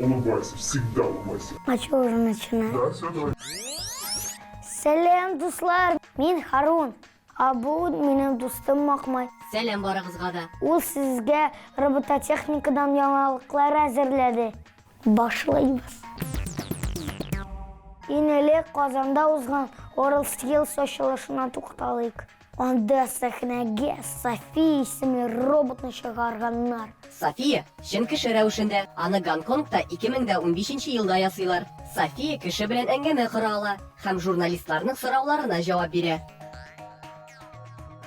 Улыбайся, всегда улыбайся. А что уже начинаем? Да, все, давай. Сәлам, дуслар! Мин Харун. А бу минем дустым Махмай. Сәлам барыгызга да. Ул сезгә робототехникадан яңалыклар әзерләде. Башлыйбыз. Иң элек Казанда узган WorldSkills ачылышына тукталыйк. Анда сәхнәгә София исемле роботны чыгарганнар. София, чын кеше рәвешендә, аны Гонконгта 2015 елда ясыйлар. София кеше белән әңгәмә кора ала һәм журналистларның сорауларына җавап бирә.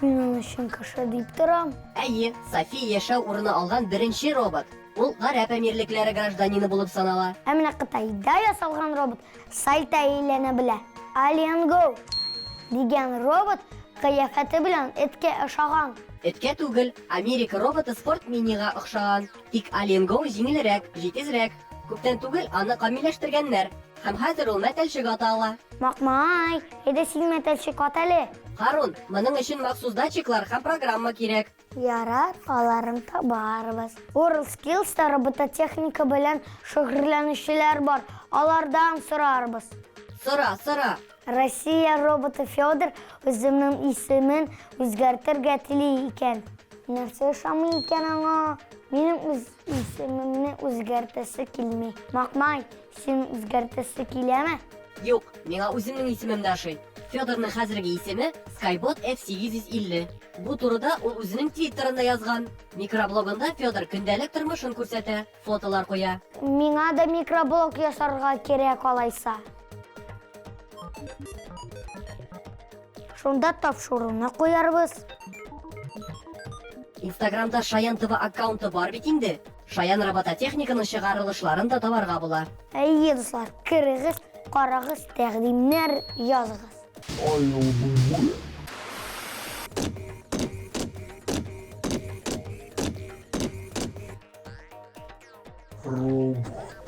Мин аны чын кеше дип торам. Әйе, София яшәү урыны алган беренче робот. Ул Гарәп Әмирлекләре гражданины булып санала. Ә менә Кытайда ясалган робот сальто әйләнә белә. Alien Go дигән робот кыяфәте белән эткә ошаган. Эткә түгел, Америка роботы Спорт Минига охшаган. Тик Alien Go җиңелрәк, җитезрәк. Күптән түгел аны камилләштергәннәр. Һәм хәзер ул мәтәлчек ата ала. Макмай, әйдә син мәтәлчек ат әле. Харун, моның өчен махсус датчиклар һәм программа кирәк. Ярар, аларын табарбыз. WorldSkills-та робототехника белән шөгыльләнүчеләр бар, алардан сорарбыз. Сора, сора. Россия роботы Федор үзенең исемен үзгәртергә тели икән. Нәрсә ошамый икән аңа? Минем үз исемемне үзгәртәсе килми. Макмай, син үзгәртәсе киләме? Юк, миңа үземнең исемем дә ошый. Федорның хәзерге исеме Skybot F850. Бу турыда ул үзенең Твиттерында язган. Микроблогында Федор көндәлек тормышын күрсәтә, фотолар куя. Миңа да микроблог ясарга кирәк алайса. Шунда тапшыруны куярбыз. Инстаграмда Шаян ТВ аккаунты бар бит инде. Шаян робототехниканың чыгарылышларын да табарга була. Әйе, дуслар, керегез, карагыз, тәкъдимнәр языгыз. Ай, улыбай. Робот.